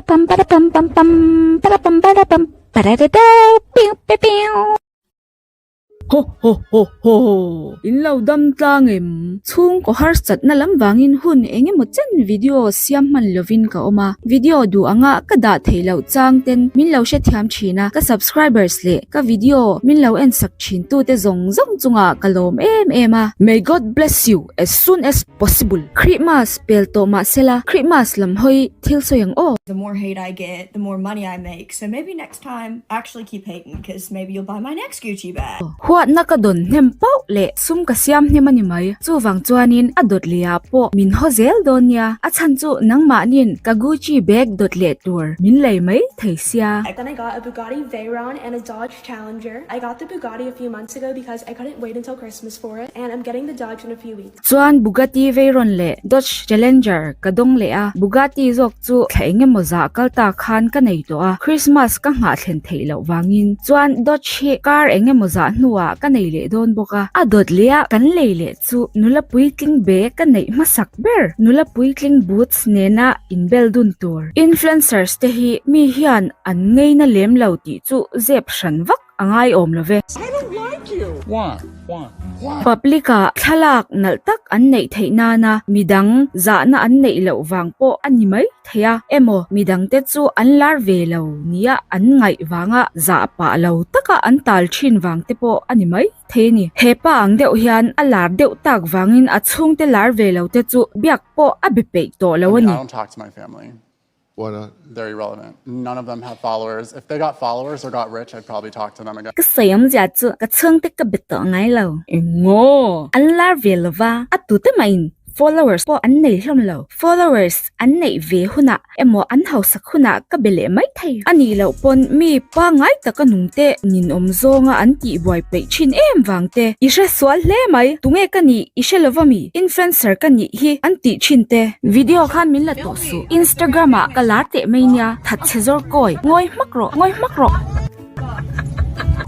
Pam para pam pam pam para pam para pam para da da piu piu piu. Ho ho ho ho! In lo dam tlang em? Chhungkaw harsatna lam vangin hun eng emaw chen video siam hman lovin ka awm a, video duh anga ka dah theih loh chang ten min lo hrethiam thin a, ka subscribers leh ka video min lo en sak thin tute zawng zawng chungah ka lawm em em a. May God bless you as soon as possible. Christmas pel tawh mah sela Christmas lam hawi thil sawi ang aw. The more hate I get, the more money I make, so maybe next time actually keep hating cause maybe you'll buy my next Gucci bag. Huatna ka dawn hnem pauh leh sum ka siam hnem a ni mai. Chuvang chuanin a dawt leh ah pawh min haw zel dawn nia. A chhan chu nangmahnin ka Gucci bag dawt leh tur min lei mai thei sia. Then I got a Bugatti Veyron and a Dodge Challenger. I got the Bugatti a few months ago because I couldn't wait until Christmas for it and I'm getting the Dodge in a few weeks. Chuan Bugatti Veyron leh Dodge Challenger ka dawng leh a, Bugatti zawk chu thla eng emaw zah kal ta khan ka nei tawh a, Christmas ka nghah thlen theih loh vangin chuan Dodge hi car eng emaw zah hnuah ka nei leh dawn bawk a, a dawt leh a kan lei leh chu nula puitling bag ka neih hmasak ber, nula puitling boots nena inbel dun tur. Influencers te hi mi hian an ngeina lem lo tih chu zep hran vak a ngaiawm lo ve. Public ah thlalak nalh tak an neih theih nana midang zahna an neih loh vang pawh a ni mai thei a, emaw midangte chu an lar ve lo nia an ngaih vanga zah pah lo taka an tal thin vang te pawh a ni mai thei a ni. He pa ang deuh hian a lar deuh tak vangin a chhungte lar ve lo te chu biak pawh a be peih tawh lo a ni. Why not? They're irrelevant. None of them have followers. If they got followers or got rich, I'd probably talk to them again. Ka sawi awmzia chu ka chhungte ka be tawh ngai lo. Engaw! An lar ve lova, a tute mahin followers pawh an nei hlawm lo. Followers an neih ve hunah emaw an hausak hunah ka be leh mai thei. A nih loh pawn mi pangngai taka nungte ninawm zawnga an tihbuai peih thin em vang te. I hre sual hle mai. Tunge ka nih i hre lova mi? Influencer ka nih hi an tih thin te. Video khan min la tawh Suh. Instagram ah ka lar teh mai nia, that chhe zawr kawi, ngawi hmak rawh, ngawi hmak rawh.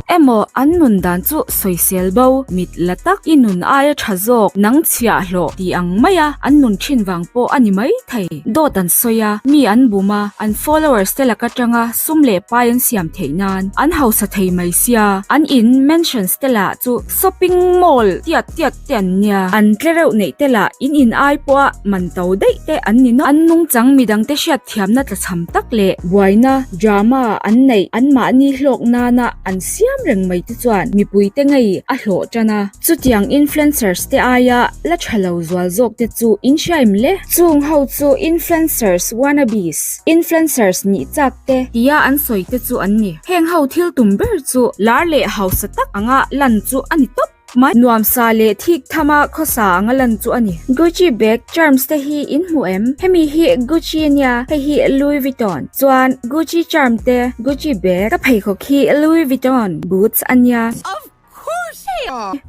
Emaw an nun dan chu sawisel bo, mit la tak, i nun aia tha zawk, nang chhiah hlawh tih ang maia an nun thin vang pawh a ni mai thei. Dawt an sawi a, mi an bum a, an followers te lak atanga sum leh pai an siam theih nan an hausa thei mai sia, an in mansions te lah chu shopping mall tiat tiat te an nia, an tle reuh neih te lah in in ai pawha man to daih te an ni nawk. An nungchang midang te hriat thiamna tlachham tak leh buaina, drama, an neih anmahni hlawk nana an siam reng mai te chuan mipui te ngei a hlawh tan a. Chutiang influencers te aia la tha lo zual zawk te chu in hriaim le. Chung ho chu influencers wannabes, influencers nih chak te tia an sawi te chu an ni. Heng ho thil tum ber chu lar leh hausa tak anga lan chu a ni tawp. Mai nuamsa leh thik thama khawsa anga lan chu a ni. Gucci bag charms te hi in hmu em? Hemi hi Gucci a nia, hei hi Louis Vuitton. Chuan Gucci charm te Gucci bag ka pheikhawk hi Louis Vuitton boots a nia.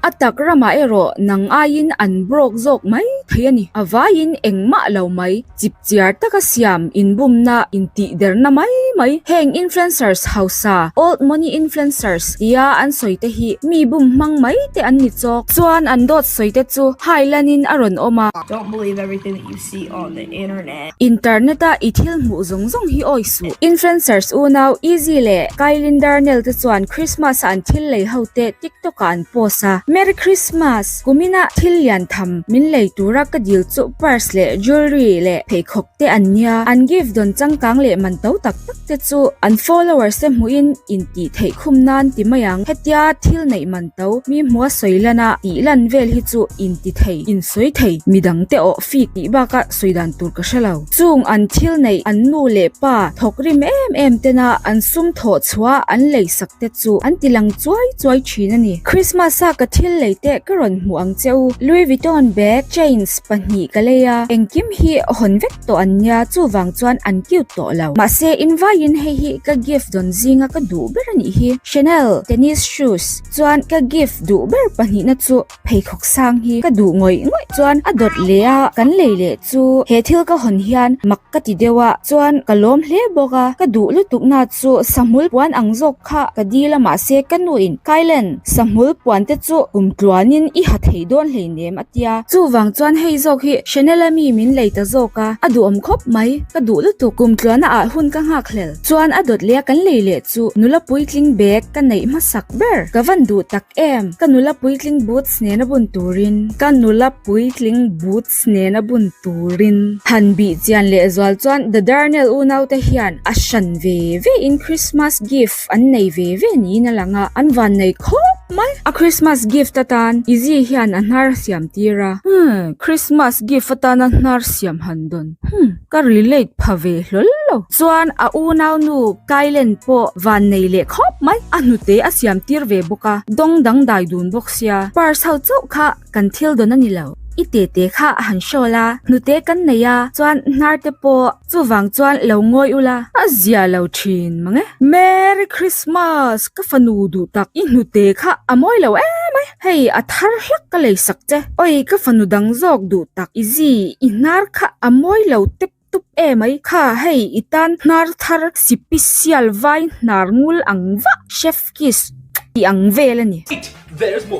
A tak ramah erawh nang aiin an broke zawk mai thei a ni. A vaiin engmah lo mai. Chip chiar taka siam inbumna intihderna mai mai. Heng influencers hausa, old money influencers, tia an sawi te hi mi bum hmang mai te an ni chawk. Chuan an dawt sawi te chu hailanin a rawn awm a. Don't believe everything that you see on the internet. Internet a i thil hmuh zawng zawng hi awi suh. Influencers unau Izzy leh Kylie Darnell te chuan Christmas a an thil lei ho te TikTok ah an post a. Merry Christmas! Kumina thil lian tham min lei tura ka dil chu purse leh jewelry leh pheikhawk te an nia. An gift dawn changkang leh man to tak tak te chu an followers te hmuhin intih theih khum nan ti mai ang. Hetia thil neih man to mi hmua sawi lan a tih lan vel hi chu inti thei, insawi thei, midang te awh fik tih baka sawi dan tur ka hre lo. Chung an thil neih an nu leh pa thawk rim em em tena an sum thawh chhuah an lei sak te chu an ti lang chuai chuai thin a ni. Christmas a ka thil lei teh ka rawn hmuh ang che u. Louis Vuitton bag, chains pahnih ka lei a, engkim hi hawn vek tawh an nia chuvang chuan an cute tawh lo. Mahse invaiin hei hi ka gift dawn zinga ka duh ber a nih hi. Chanel tennis shoes chuan ka gift duh ber pahnihna chu Pheikhawk sang hi ka duh ngawih ngawih chuan a dawt leh a, kan lei leh chu he thil ka hawn hian mak ka ti deuh a, chuan ka lawm hle bawk a, ka duh lutuk na chu sahmul puan ang zawk kha ka dil a mahse ka nu in Kailen sahmul puan te. te chu kum tluanin i ha thei dawn hleinem a tia. Chuvang chuan hei zawk hi Chanel a mi min lei ta zawk a, a duhawm khawp mai, ka duh lutuk. Kum tluana ah hun ka nghak hlel. Chuan a dawt leh a kan lei leh chu nula puitling bag ka neih hmasak ber. Ka van duh tak em, ka nula puitling boots nena bun turin. Ka nula puitling boots nena bun turin. Han bih chian leh zual chuan The Darnell unaute hian a hran ve ve in Christmas gift an nei ve ve niin a lang a, an van nei khawp mai. A Christmas gift atan Izzy hian a hnar a siam tir a. Hmm, Christmas gift atana hnar siam han dawn. Hmm, ka relate pha ve hlawl lo. Chuan a unaunu Kylen pawh van nei leh khawp mai. A hnute a siam tir ve bawk a, dawng dangdai dun bawk sia. Purse ho chauh kha kan thil dawn a ni lo. I tete kha a han hrawl a, hnute kan nei a, chuan hnar te pawh chuvang chuan lo ngawi ula, a zia lo thin mang e. Merry Christmas ka fanu duh tak, i hnute kha a mawi lo em ai, hei a thar hlak ka lei sak che. Oi ka fanu dang zawk duh tak, i zi i hnar kha a mawi lo tep tup em ai, kha hei i tan hnar thar sipisial vai hnar ngul ang vah, chef kiss tih ang vel a ni.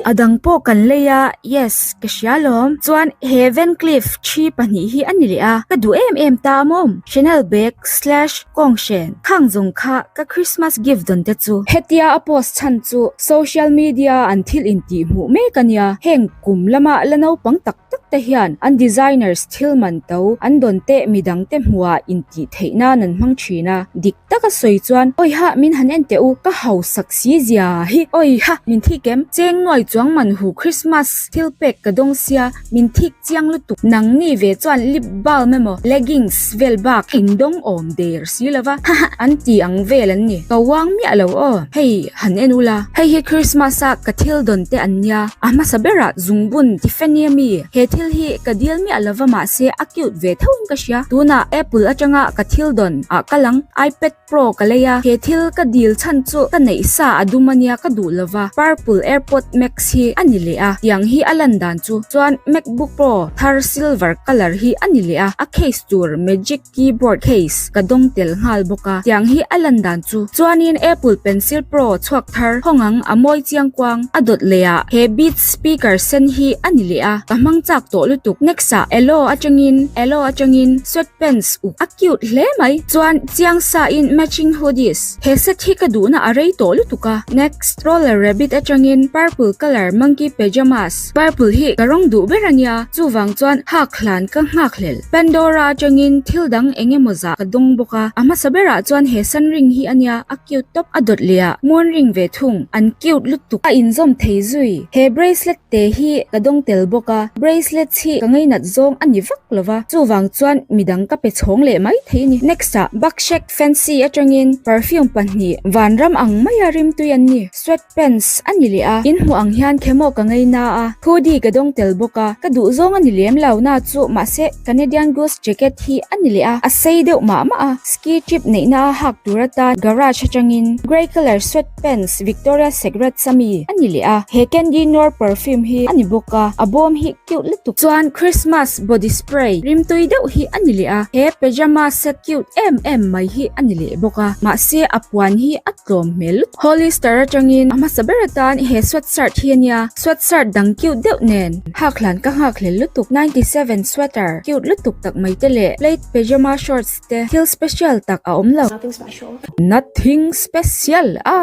A dang pawh kan lei a, yes, ka hria lawm. Chuan he Van Cleef thi pahnih hi a ni leh a, ka duh em em ta mawm. Chanel bag slash kawng hren khang zawng kha ka Christmas gift dawn te chu. Hetia a post chhan chu social media an thil intih hmuh mek a nia, heng kum lama la naupang tak tak te hian an designers thil man to an dawn teh midang te hmuhah intih theih nan an hmang thin a, dik taka sawi chuan awiha min han en teh u ka hausak si zia hi awiha min thik em cheng nuai chuang man hu Christmas thil pek ka dawng sia min thik chiang lutuk nangni ve chuan lip balm emaw leggings vel bak in dawng awm der si lova haha an ti ang vel an ni ka uang miah lo aw hei han en ula hei hi Christmas a ka thil dawn te an nia a hmasa berah zungbun Tiffany a mi he thil hi ka dil miah lova mahse a cute ve tho in ka hria tunah Apple atanga ka thil dawn ah ka lang iPad Pro ka lei a he thil ka dil chhan chu ka neih sa a dum ania ka duh lova purple AirPod Max hi a ni leh a tiang hi a lan dan chu chuan MacBook Pro thar silver colour hi a ni leh a a case tur magic Keyboard case ka dawng tel nghal bawk a, tiang hi a lan dan chu. Chuanin Apple Pencil Pro chhuak thar hawngang a mawi chiang kuang a dawt leh a, he Beats speaker sen hi a ni leh a, ka hmang chak tawh lutuk. Next ah Elo atangin Elo atangin sweatpants uk a cute hle mai. Chuan chiang sa in matching hoodies. He set hi ka duhna a rei tawh lutuk a. Next Roller Rabbit atangin purple colour monkey pyjamas. Purple hi ka rawng duh ber a nia, chuvang chuan hak hlan ka nghak hlel. Pandora atangin thil dang eng emaw zah ka dawng bawk a, a hmasa berah chuan he sun ring hi a nia, a cute tawp a dawt leh a, moon ring ve thung, an cute lutuk. A inzawm thei zui. He bracelet te hi ka dawng tel bawk a, bracelets hi ka ngainat zawng a ni vak lo va, chuvang chuan midang ka pe chhawng leh mai thei a ni. Next ah Buckshack Fancy atangin perfume pahnih vanram ang maia rimtui an ni. Sweat Pants a ni leh a, in hmuh ang hian khemaw ka ngei na a, hoodie ka dawng tel bawk a, ka duh zawng a ni lem lo na chu mahse Canadian Goose jacket hi a ni leh a, a sei deuh mah mah a, ski trip neihna a hak tur atan garage atangin grey colour sweat pants Victoria Secrets a mi a ni leh a, he Candy Noir perfume hi a ni bawk a, a bawm hi cute lutuk. Chuan Christmas body spray rimtui deuh hi a ni leh a, he pyjama set cute em em mai hi a ni leh bawk a, mahse a puan hi a tlawm hmel lutuk. Hollister atangin a hmasa ber atan he sweatshirt hi a nia, sweatshirt dang cute deuh nen hak hlan ka nghak hlel lutuk 97 sweater cute lutuk tak mai te leh plaid pyjama shorts te thil special tak a awm lo. Nothing special. Nothing special a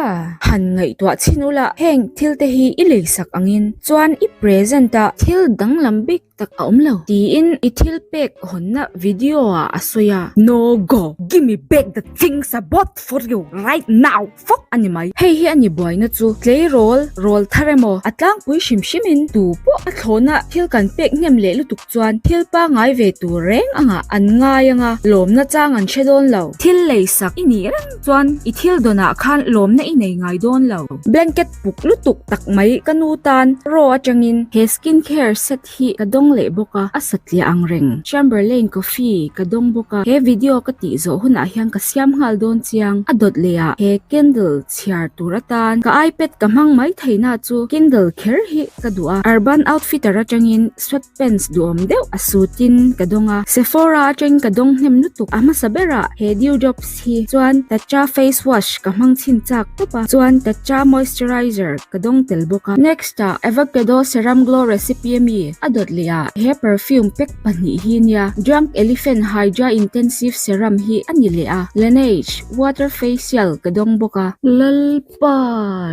han ngaihtuah chhin ula heng thil te hi i lei sak angin chuan i present a thil danglam bik tak a awm lo. Tiin i thil pek hawnna video ah a sawi a. No go! Give me back the things I bought for you right now! Fuck a ni mai. Hei hi a ni buaina chu. Tleirawl, rawl thar emaw, a tlangpui hrim hrimin tu pawh a thlawhna thil kan pek hnem leh lutuk chuan thil pangai ve tur reng angah an ngai anga lawmna chang an hre dawn lo. Thil lei sak i nih reng chuan i thil dawnah khan lawmna i nei ngai dawn lo. Blanket puk lutuk tak mai ka nu tan raw atangin he skin care set hi ka dawng. dawng leh bawk a, a satliah ang reng. Chamberlain coffee ka dawng bawk a, he video ka tih zawh hunah hian ka siam nghal dawn chiang. A dawt leh ah he candle chhiar tur atan ka iPad ka hmang mai theihna chu Kindle kher hi ka duh a, Urban Outfitter atangin sweatpants duhawm deuh a suit in ka dawng a, Sephora atangin ka dawng hnem lutuk. A hmasa berah he dew drops hi chuan Tatcha face wash ka hmang chhin chak tawp a, chuan Tatcha moisturizer ka dawng tel bawk a. Next ah Avocado Serum Glow Recipe ami a dawt leh ah he perfume pack pahnih hi nia Drunk Elephant Hydra Intensive Serum hi a ni leh a, Laneige Water Facial ka dawng bawk a. Lalpa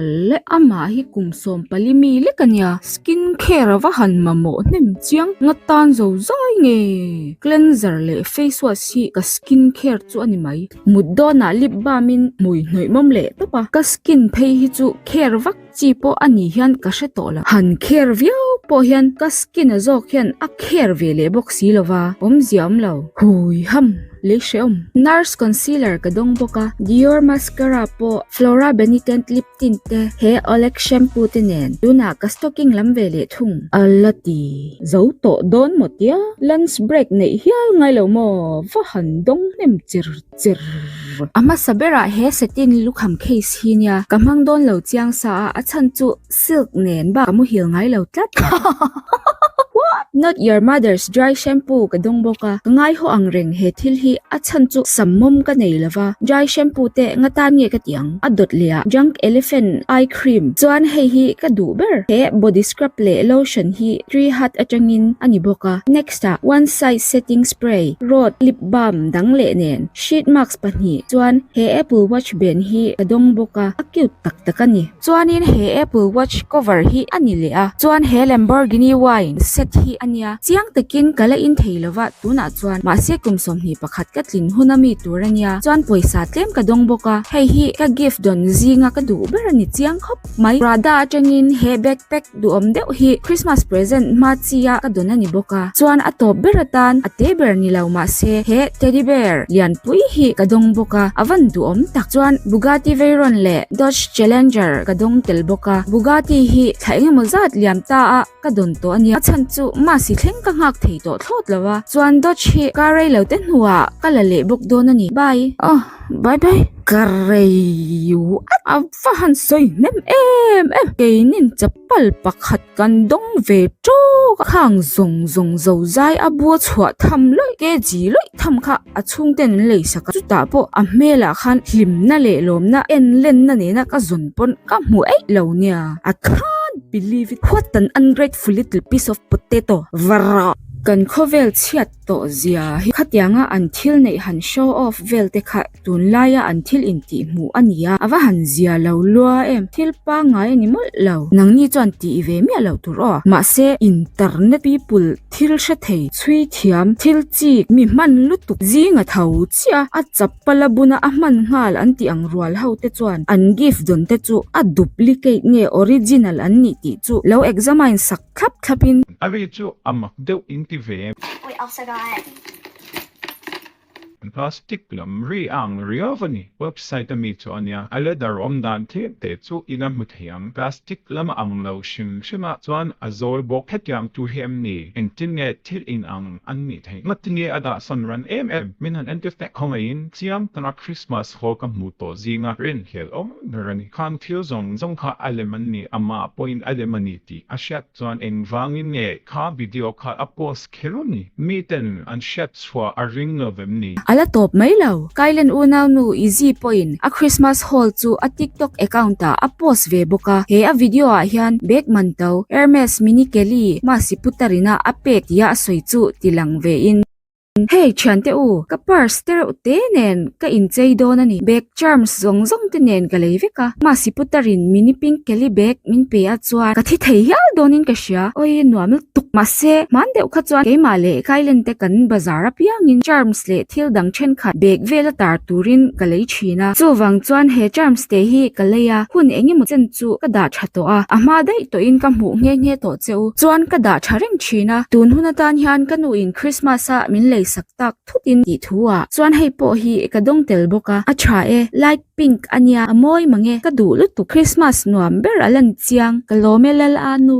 leh amah hi kum 14 mi lek a nia, skin care a va han mamawh hnem chiang nga tan zo zai nge. Cleanser leh face wash hi ka skin care chu a ni mai. Mut dawnah lip balm in hmui hnawih mawm leh tawp a, ka skin phei hi chu care vak chi pawh a ni hian ka hre tawh lo. Han care viau pawh hian ka skin a zawk hian a care ve leh bawk si lova, awmzia awm lo. Hui ham lei hrehawm. Nars concealer ka dawng bawk a, Dior mascara pawh Flora Benitent lip tint te, he Olek shampoo te nen tunah ka stocking lam ve leh thung. A la ti zo tawh dawn maw tia? Lunch break neih hial ngai lo maw? Va han dawng hnem chir chir. A hmasa berah he satin lukham case hi nia ka hmang dawn lo chiang sa a, a chhan chu silk nen bak ka muhil ngai lo tlat. What? Not your mother's dry shampoo ka dawng bawk a, ka ngaihaw ang reng he thil hi a chhan chu sammawm ka nei lo va, dry shampoo te nga tan nge ka ti ang? A dawt leh ah Drunk Elephant eye cream chuan hei hi ka duh ber, he body scrub leh lotion hi Tree Hut atangin a ni bawk a, next ah one size setting spray, Rhode lip balm dang leh nen sheet mask pahnih chuan he Apple watch ben hi ka dawng bawk a, a cute tak tak a ni. Chuanin he Apple Watch cover hi a ni leh a, chuan he Lamborghini wine set hi a nia. Chiang takin ka la in thei lova tunah chuan mahse kum 21 ka tlin hun a mi tur a nia. Chuan pawisa tlem ka dawng bawk a, hei hi ka gift dawn zinga ka duh ber a ni chiang khawp mai. Prada atangin he backpack duhawm deuh hi Christmas present hma chi a ka dawn a ni bawk a, chuan a tawp ber atan a te ber ni lo mahse he teddy bear lianpui hi ka dawng bawk a, a van duhawm tak. Chuan Bugatti Veyron leh Dodge Challenger ka dawng tel bawk a, Bugatti hi thla engemaw zat liam ta a ka dawn tawh a nia, a chhan chu Masi thleng ka nghak thei tawh thlawt lo a, chuan Dodge hi ka rei lo te hnuah ka la leh bawk dawn a ni. Bye. Aw bye bye. Ka rei at a va han sawi hnem em em keinin chapal pakhat kan dawng ve tawk a khang zawng zawng zo zai a bua chhuah tham lawih kg lawih tham kha a chhungten an lei sak a chutah pawh a hmelah khan hlimna leh lawmna en lenna nena ka zawn pawn ka hmu eih lo nia I can't believe it what an ungrateful little piece of potato va Kan khawvel chhiat tawh zia hi khatianga an thil neih han show off vel te kha tunlaia an thil intih hmuh a ni a, a va han zia lo lua em, thil pangngai a ni mawlh lo. Nangni chuan tih ve miah loh tur aw. Mahse internet people thil hre thei, chhui thiam, thil chik, mi hman lutuk zinga tho chiah a chapal a buna a hman nghal an tih ang rual ho te chuan an gift dawn te chu a duplicate nge original an nih tih chu lo examine sak thlap thlap in. A ri chu a mak deuh in ti ve. We also got. Plastic lam ri ang riau a ni. Website a mi chu a nia. A leather awm dan tlem te chu ila hmu thei ang. Plastic lam ang lo hrim hrim ah chuan a zawl bawk. Hetiang tur hi em ni? Engtin nge thil in ang an nih theih? Ngatinge a dah sawn ran em em? Min han entir teh khawngaihin chiang tana Christmas haw ka hmu tawh zinga rinhlelh awm ber a ni. Khang thil zawng zawng kha a lem an ni, amah pawhin a lem a ni tih a hriat chuan engvangin nge kha video kha a post kher a ni? Miten an hriat chhuah a ring lo vem ni? A la tawp mai lo. Kailen unaunu Izzy pawhin a Christmas haul chu a TikTok account ah a post ve bawk a. He a video ah hian bag man to Hermes Mini Kelly Masi Putarina a pek tia a sawi chu ti lang ve in. Hei thiante u, ka purse te reuh te nen ka inchei dawn a ni. Bag charms zawng zawng te nen ka lei vek a. Masi Putarin Mini Pink Kelly bag min pe a chuan ka thi thei hial dawnin ka hria. Awi nuam lutuk. Mahse, hman deuh kha chuan keimah leh Kailen te kan bazar apiangin charms leh thil dang thenkhat bag vela tar turin ka lei thin a. Chuvang chuan he charms te hi ka lei a, hun engemaw chen chu ka dah tha tawh a. A hma daih tawhin ka hmuh nghe nghe tawh che u. Chuan ka dah tha reng thin a, tun hun atan hian ka nuin Christmas a min lei sak tak thutin tih thu ah chuan hei pawh hi ka dawng tel bawk a, a tha e, light pink a nia, a mawi mang e, ka duh lutuk, Christmas nuam ber a lan chiang, ka lawm e lal a nu.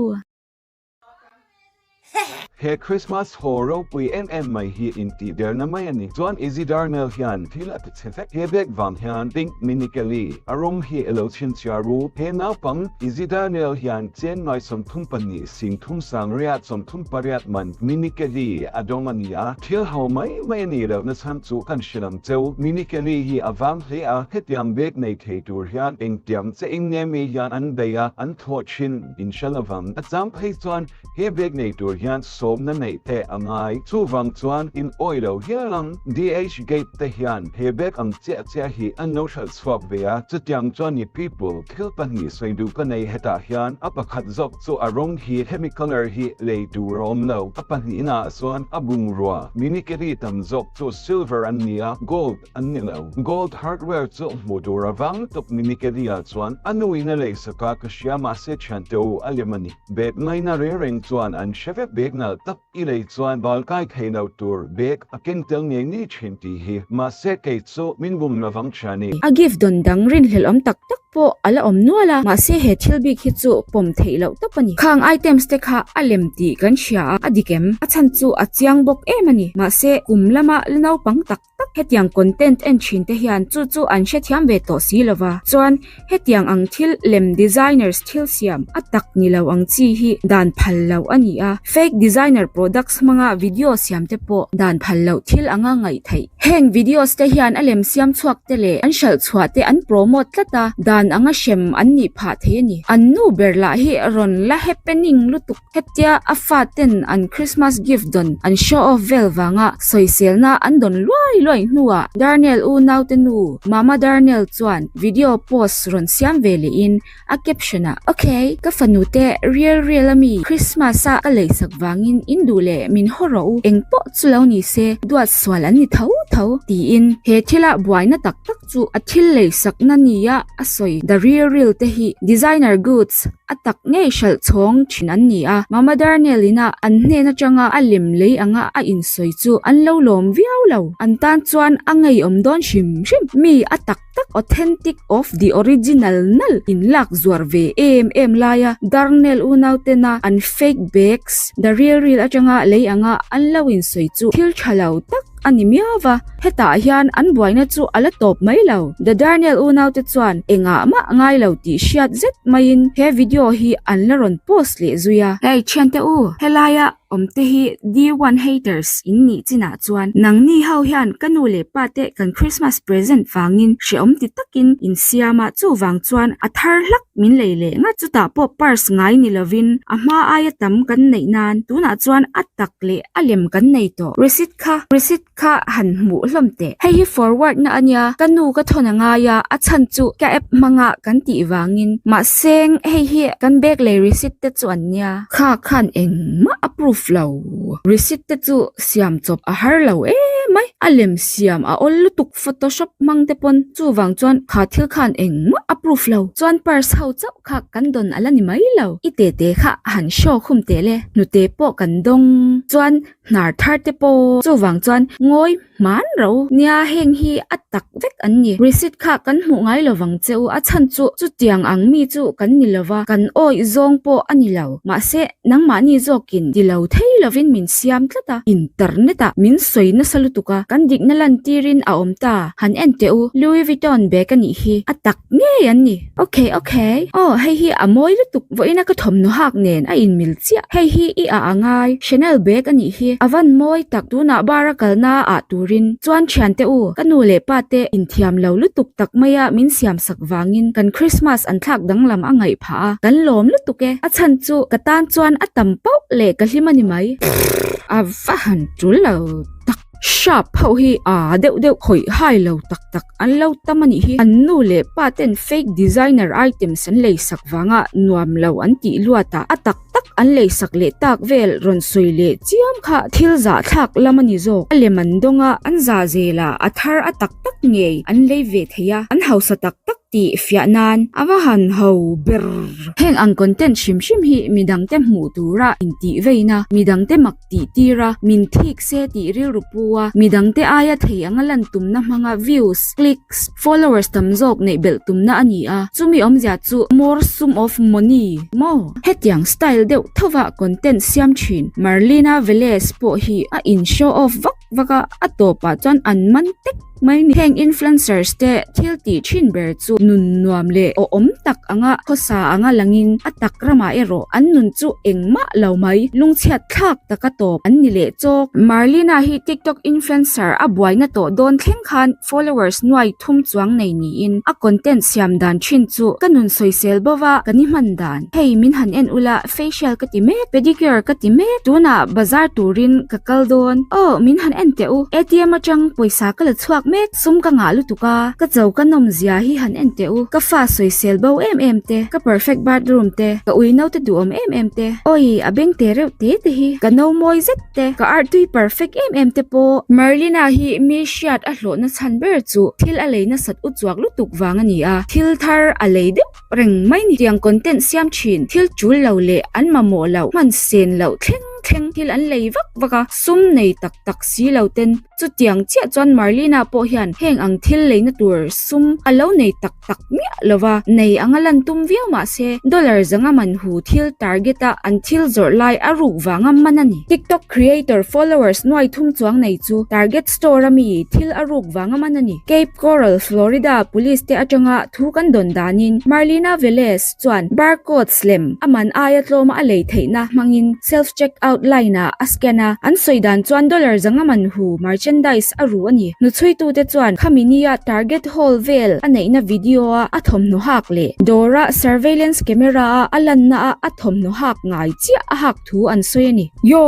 He Christmas haw ropui em em mai hi intih derna mai a ni. Chuan Izzy Darnell hian thil a ti chhe vek. He bag vang hian Pink Minically a rawng hi i lo chhinchhiar u. He naupang Izzy Darnell hian chen ngai 32 singthum sangriat 38 man Minically a dawng a ni a. Thil ho mai mai a nih lohna chhan chu kan hre lang cheu. Minically hi a vang hle a, hetiang bag nei thei tur hian engtiang che eng nge mi hian an bei a, an thawh thin in hre lovang. A chang phei chuan He bag nei tur hian sawmna neih te a ngai. Chuvang chuan in awih lo hial ang. DH Gate te hian he bag ang chiah chiah hi an lo hralh chhuak ve a, chutiang chuan ni people thil pahnih sawi duh ka nei hetah hian a pakhat zawk chu a rawng hi hemi colour hi lei tur a awm lo. A pahnihna ah chuan a bungrua minikeri tam zawk chu silver an ni a, gold an ni lo. Gold hardware chu hmuh tur a vang lutuk minikeri ah chuan a nuin a leisak a, ka hria mahse thiante u a lem a ni. Bag ngaina reng reng chuan an hre vek bag nalh tak i lei chuan bal kai thei lo tur bag a keng tel ngei ngei thin tih hi. Mahse kei chu min bum lovang tha ni. A gift dawn dang rinhlelh awm tak tak pawh a la awm nual a, mahse he thil bik hi chu pawm theih loh tawp a ni. Khang items te kha a lem tih kan hria a, a dik em? A chhan chu a chiang bawk em a ni. Mahse kum lama la naupang tak tak hetiang content en thin te hian chu chu an hrethiam ve tawh si lova, chuan hetiang ang thil lem designers thil siam a tak ni lo ang chi hi dan phal loh a ni a, fake designer products hmanga video siam te pawh dan phal loh thil anga ngaih theih. Heng videos te hian a lem siam chhuak te leh an hralh chhuah te an promote tlat a, dan anga hrem an nih phah thei a ni. An nu ber lah hi rawn la happening lutuk. Hetia a faten an Christmas gift dawn an show off vel vanga sawiselna an dawn luai luai hnuah Darnell unaute nu Mama Darnell chuan video post rawn siam ve lehin a caption ah Ok, ka fanu te real real a mi Christmas a ka leisak vangin in duh leh min haw rawh u, eng pawh chu lo ni se duat sual an ni tho tho tiin he thila buaina tak tak chu a thil leisakna nia a sawi The Real Real te hi designer goods A tak ngei hralh chhawng thin an ni a, Mama Darnell ina an hnen atanga a lem lei anga a insawi chu an lo lawm viau lo. An tan chuan a ngeiawm dawn hrim hrim. Mi a tak tak authentic of the original nal in lak zuar ve em em laia Darnell unau tena an fake bags the real real atanga lei anga an lo insawi chu thil tha lo tak a ni miau va, hetah hian an buaina chu a la tawp mai lo. The Darnell unaute chuan engah mah ngai lo tih hriat zet maiin he video hi an la rawn post leh zui a. Hey thiante u, helaia awmte hi D-one haters in nih chinah chuan nangni ho hian ka nu leh pa te kan Christmas present vangin hrehawm ti takin in siam a, chuvang chuan a thar hlak min lei leh ngat. Chutah pawh purse ngai ni lovin a hma aia tam kan neih nan tunah chuan a tak leh a lem kan nei tawh. Receipt kha receipt kha han hmuh hlawm teh. Hei hi forward na a nia, ka nu ka thawn a ngai a, a chhan chu ka app hmanga kan tih vangin. Mahse hei hi kan bag lei receipt te chu an nia. Kha khan engmah a proof lo. Receipt te chu siam chawp a har lo emai, a lem siam a awl lutuk photoshop hmang te pawn chuvang chuan kha thil khan engmah a proof lo. Chuan purse ho chauh kha kan dawn a la ni mai lo. I tete kha han show khum teh le, hnute pawh kan dawng. Chuan hnar thar te pawh chuvang chuan ngawi hman ro nia heng hi a tak vek an ni. Receipt kha kan hmuh ngai lovang che u a chhan chu chutiang ang mi chu kan ni lova kan awih zawng pawh a ni lo. Mahse nangmahni zawkin ti lo thei lovin min siam tlat a, internet ah min sawi nasa lutuk a, kan dikna lantirin a awm ta. Han en teh u, Louis Vuitton bag a nih hi a tak ngei an ni. Ok ok, aw hei hi a mawi lutuk, vawiina ka thawmhnaw hak nen a inmil chiah, hei hi i ah a ngai, Chanel bag a nih hi, a van mawi tak, tunah bar a kalna ah turin chuan thiante u, ka nu leh pa te inthiam lo lutuk tak maia min siam sak vangin kan Christmas an thlak danglam a ngaih phah a, kan lawm lutuk e, a chhan chu ka tan chuan a tam pauh leh ka hlim a ni mai. A va han tul lo tak. Sharp ho hi aa deuh deuh khawih hai lo tak tak an lo tam a nih hi. An nu leh pa ten fake designer items an lei sak vanga nuam lo an tih luat ah a tak tak an lei sak leh tak vel rawn sawi leh chiam kha thil zahthlak lam a ni zawk. A lem an dawng a, an zah zel a, a thar a tak tak ngei an lei ve thei a, an hausa tak tak. tih fiah nan a va han ho ber. Heng ang content hrim hrim hi midangte hmuh tura intih veina, midangte mak tih tir a, min thik se tih rilru pu a, midangte aia thei anga lan tumna hmanga views, clicks, followers tam zawk neih belh tumna a ni a, chumi awmzia chu more sum of money maw? Hetiang style deuh thova content siam thin Marlena Velez pawh hi a in show off vak vak a, a tawpah chuan an man tek mai ni. Heng influencers te thil tih thin ber chu nun nuam leh awhawm tak anga khawsa anga langin a tak ramah erawh an nun chu engmah lo mai lungchhiat thlak taka tawp an ni leh chawk. Marlena hi TikTok influencer a buaina tawh dawn thleng khan followers nuai thum chuang nei niin a content siam dan thin chu ka nun sawisel bova ka ni hman dan. Hei min han en ula facial ka ti mek, pedicure ka ti mek, tunah bazar turin ka kal dawn. Aw min han en teh u, ATM atang pawisa ka la chhuak mek, sum ka ngah lutuk a, ka cho ka nawm zia hi han en teh u, ka fa sawisel bo em em te, ka perfect bathroom te, ka ui naute duhawm em em te, awi a beng te reuh te te hi, ka no mawi zet te, ka artui perfect em em te pawh. Merlina hi mi hriat a hlawhna chhan ber chu thil a lei nasat u chuak lutuk vang a ni a, thil thar a lei deuh reng mai ni. Tiang content siam thin thil tul lo leh an mamawh loh hman sen loh thleng thleng thil an lei vak vak a, sum nei tak tak si lo ten chutiang chiah chuan Merlina pawh hian heng ang thil leina tur sum a lo nei tak tak miah lo va, nei anga lan tum viau mah se dollar zanga man hu thil target a an thil zawrh lai a ruk vanga man a ni. TikTok creator followers nuai thum chuang nei chu Target store a mi thil a ruk vanga man a ni. Cape Coral, Florida police te atanga thu kan dawn danin Marlena Velez chuan barcodes lem a man aia tlawma a lei theihna hmangin self check out line ah a scan a, an sawi dan chuan dollar zanga man hu merchandise a ru a ni. Hnuchhuitute chuan khami nia Target Hall vel a neihna video a a thawmhnaw hak leh dawra surveillance camera a a lanna a a thawmhnaw hak ngai chiah a hak thu an sawi a ni. Yo!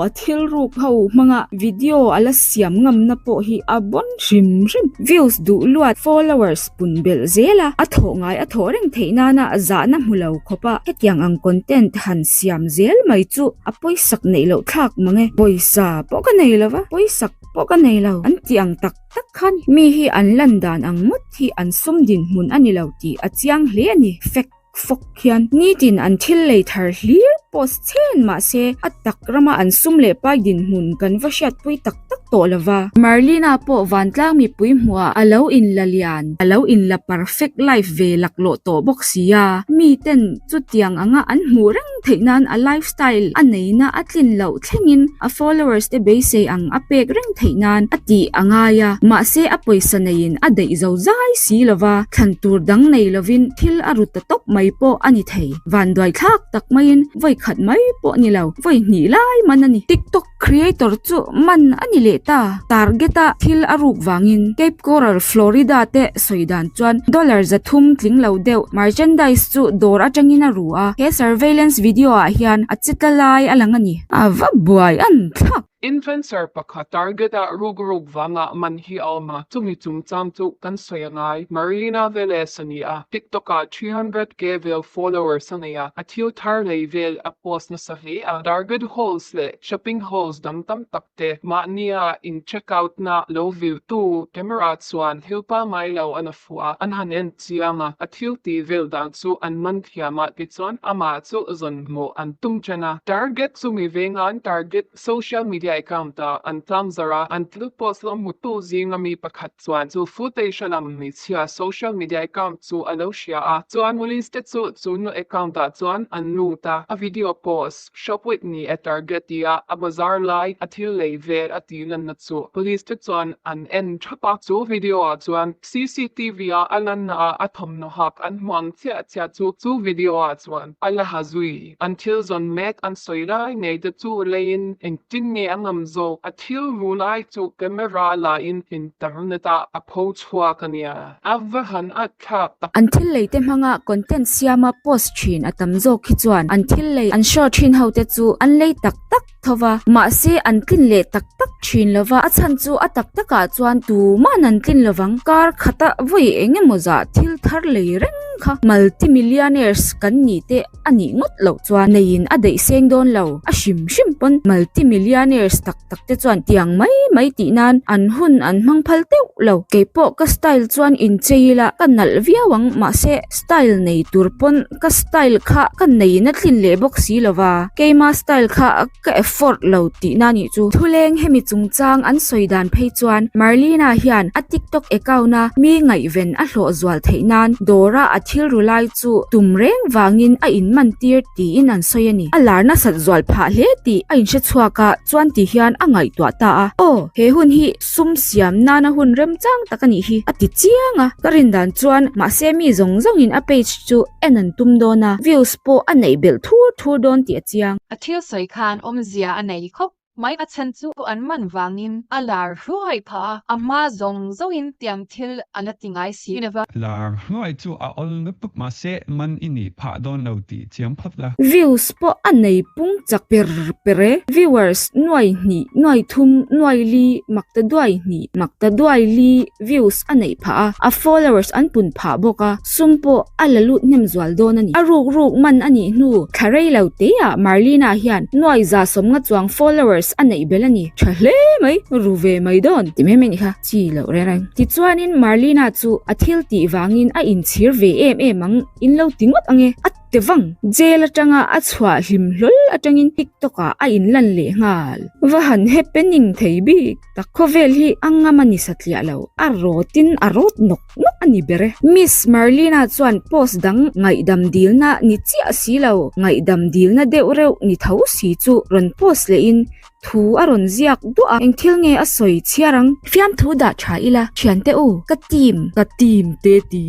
A thil ruk ho hmanga video a la siam ngamna pawh hi a bawn hrim hrim. Views duh luat followers pun belh zel a, a thawh ngai a thawh reng theih nana zahna hmu lo khawp a hetiang ang content han siam zel mai chu a pawisak neih loh thlak mang e. Pawisa pawh ka nei lo va, pawisak pawh ka nei lo an tih ang tak tak khan mi hi an lan dan ang ngawt hi an sum dinhmun a ni lo tih a chiang hle a ni. Fact fawk hian nitin an thil lei thar hlir post chhen mahse a tak rama an sum leh pai dinhmun kan va hriatpui tak tak tawh lo va. Marlina pawh vantlang mipui hmuhah a lo inla lian, a lo inla perfect life ve laklawh tawh bawk si a, miten chutiang anga an hmuh reng theih nan a lifestyle a neina a tlin loh thlengin a followers te beisei ang a pek reng theih nan a tih a ngai a, mahse a pawisa neiin a daih zo zai si lova, thlan tur dang nei lovin thil a ru ta tawp mai pawh a ni thei. Vanduai thlak tak maiin vawi khat mai pawh ni lo, vawi hnih lai man a ni. TikTok creator chu man a ni leh ta. Target a thil a ruk vangin Cape Coral, Florida te sawi dan chuan dollar 300 tling lo deuh merchandise chu dawr atangin a ru a, he surveillance video ah hian a che tla lai a lang a ni. A va buai an thlak. Influencer pakhat target ah ruk ruk vanga man hi a awm a, chumi chungchang chu kan sawi a ngai. Marina Velez a ni a, TikTok ah 300k vel followers a nei a, a thil thar lei vel a post nasa hle a, target hauls leh shopping hauls dang tam tak te mahnia in check out na lo vil tu camera chuan thil pangngai lo an a fuh a, an han en chiang a, a thil tih vel dan chu an man thiam a tichuan amah chu zawn hmuh an tum chen a. Target chu mi venga'n target social media account ah an tlang zarh a, an thil post lo hmutu zinga mi pakhat chuan chu footage a lam hmeichhia social media account chu a lo hria a, chuan police te chu chu nu account ah chuan an lut a, a video post Shop with ni e target tia a bazar lai a thil lei vel a tih lanna chu police te chuan an en thap a. Chu video ah chuan CCTV a a lanna ah a thawmhnaw hak an hmu ang chiah chiah chu chu video ah chuan a la ha zui. An thil zawn mek an sawi lai ngei te chu leiin engtin nge a ngam zawk a thil ru lai chu camera la in internet ah a pho chhuak a nia. A va han at thlak tak. An thil lei te hmanga content siama post thin a tam zawk hi chuan an thil lei an show thin ho te chu an lei tak tak tho va, mahse an tlin leh tak tak thin lo va, a chhan chu a tak takah chuan tuman an tlin lovang. Kar khata vawi eng emaw zah thil thar lei reng. kha. Multi-millionaires kan nih te a nih ngawt loh chuan neiin a daih seng dawn lo. A hrim hrim pawn multi-millionaires tak tak te chuan tiang mai mai tih nan an hun an hmang phal teuh lo. Keipawh ka style chuan inchei ila ka nalh viau ang mahse style nei tur pawn ka style kha ka neiin a tlin leh bawk si lova keima style kha ka effort lo tihna nih chu. Thuleng hemi chungchang an sawi dan phei chuan Marlina hian a TikTok account a mi ngaihven a hlawh zual theih nan dawra a thil ru lai chu tum reng vangin a inman tir tiin an sawi a ni. A lar nasat zual phah hle tih a inhre chhuak a chuan ti hian a ngaihtuah ta a, Aw, he hun hi sum siam nana hun remchang tak a nih hi a ti chiang a, ka rin dan chuan mahse mi zawng zawngin a page chu en an tum dawn a, views pawh a neih belh thur thur dawn tih a chiang. A thil sawi khan awmzia a nei khawp mai a chhan chu an man vangin a lar hluai phah a, a hma zawng zawngin tiang thil a la ti ngai si lova. Lar hluai chu a awl lutuk mahse man i nih phah dawn lo tih chiang phawt la. Views pawh a nei pung chak per per e. Viewers nuai hnih, nuai thum, nuai li, makta duai hnih, makta duai li views a neih phah a, a followers an pun phah bawk a, sum pawh a la lut hnem zual dawn a ni. A ruk ruk man a nih hnu thla rei lo teah Marlina hian nuai za sawmnga chuang followers a neih belh a ni. Tha hle mai, ru ve mai dawn ti mai mai a nih kha. Chi loh reng reng. Tichuanin Marlina chu a thil tih vangin a inchhir ve em em ang in lo ti ngawt ang e. A ti vang. Jail atanga a chhuah hlim hlawl atangin TikTok ah a inlan leh nghal. Va han happening thei bik tak. Khawvel hi a ngam a ni satliah lo. A rawtin a rawt nawk nawk a ni ber e. Miss Marlina chuan post dang ngaihdam dilna ni chiah si lo, ngaihdam dilna deuh reuh ni tho si chu rawn post lehin Thu a rawn ziak duah a, eng thil nge a sawi chhiar ang? Fiamthu dah tha ila, thiante u, ka team. Ka team te ti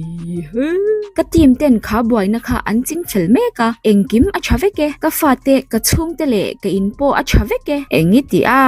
he. Ka team ten kha buaina kha an ching fel mek a, engkim a tha vek e. Ka fate, ka chhungte leh ka in pawh a tha vek e. Eng i ti a,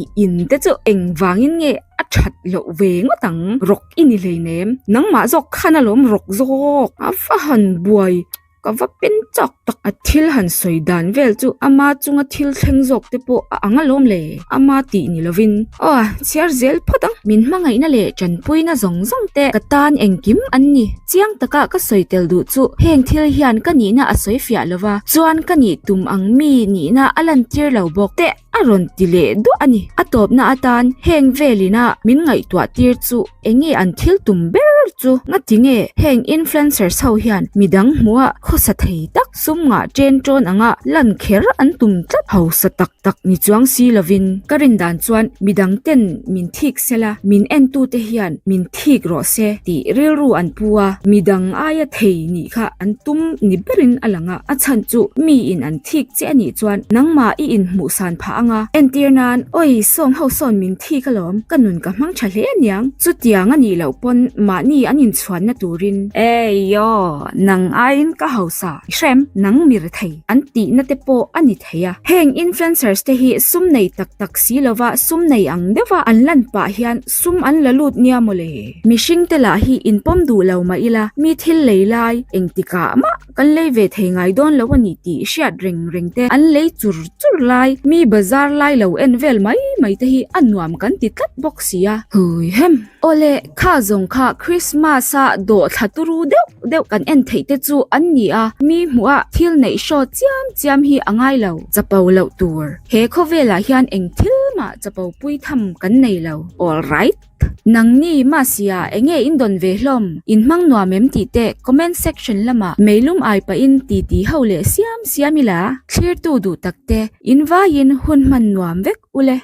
i in te chu eng vangin nge a that loh ve ngawt ang? Rawk i ni hleinem, nangmah zawk khan alawm rawk zawk. A va han buai Ka va pen chak tak a thil han sawi dan vel chu ama chunga thil thleng zawk te pawh a ang alawm le, ama tih ni lovin. Aw, chhiar zel phawt ang. Min hmangaihna leh tanpuina zawng zawng te ka tan engkim an ni. Chiang taka ka sawi tel duh chu heng thil hian ka nihna a sawi fiah lova, chuan ka nih tum ang mi nihna a lantir lo bawk te a rawn ti leh duah a ni. A tawpna atan heng velina min ngaihtuah tir chu Enge an thil tum ber chu? Ngati nge heng influencers ho hian midang hmuha khawsa thei tak sum ngah chen tawn anga lan kher an tum tlat hausa tak tak ni chuang si lovin ka rin dan chuan midang ten min thik sela min entu te hian min thik rawh se tih rilru an pu a, midang aia thei nih kha an tum ni berin a lang a, a chhan chu mi in an thik che a nih chuan nangmah i inhmuhsan phah anga entir nan awi sawng ho sawn min thik alawm, ka nun ka hmang tha hle aniang, chutiang a nih loh pawn mahni an inchhuanna turin. Eio, nang aiin ka hausa i hrem, nang mi rethei an tihna te pawh a ni thei a. Heng influencers te hi sum nei tak tak si lova sum nei ang deuha an lan pah hian sum an la lut nia mawle. Mihring te lah hi inpawm duh lo mah ila, mi thil lei lai engtikah mah Kan lei ve thei ngai dawn lo a ni tih hriat reng reng te, an lei chur chur lai, mi bazar lai lo en vel mai mai te hi a nuam kan ti tlat bawk si a. Hui hem! Awle, kha zawng kha Christmas a dawh thla turu deuh deuh kan en theih te chu an ni a, mi hmuh a thil neih hraw chiam chiam hi a ngai lo, chapo loh tur. He khawvelah hian eng thil mah chapo pui tham kan nei lo. Alright. Nangni Masia enge in dawn ve hlawm? In hmang nuam em tih te comment section lamah meilum ai pahin ti ti ho leh siam siam ila, thlirtu duh tak te in vaiin hun hman nuam vek ule.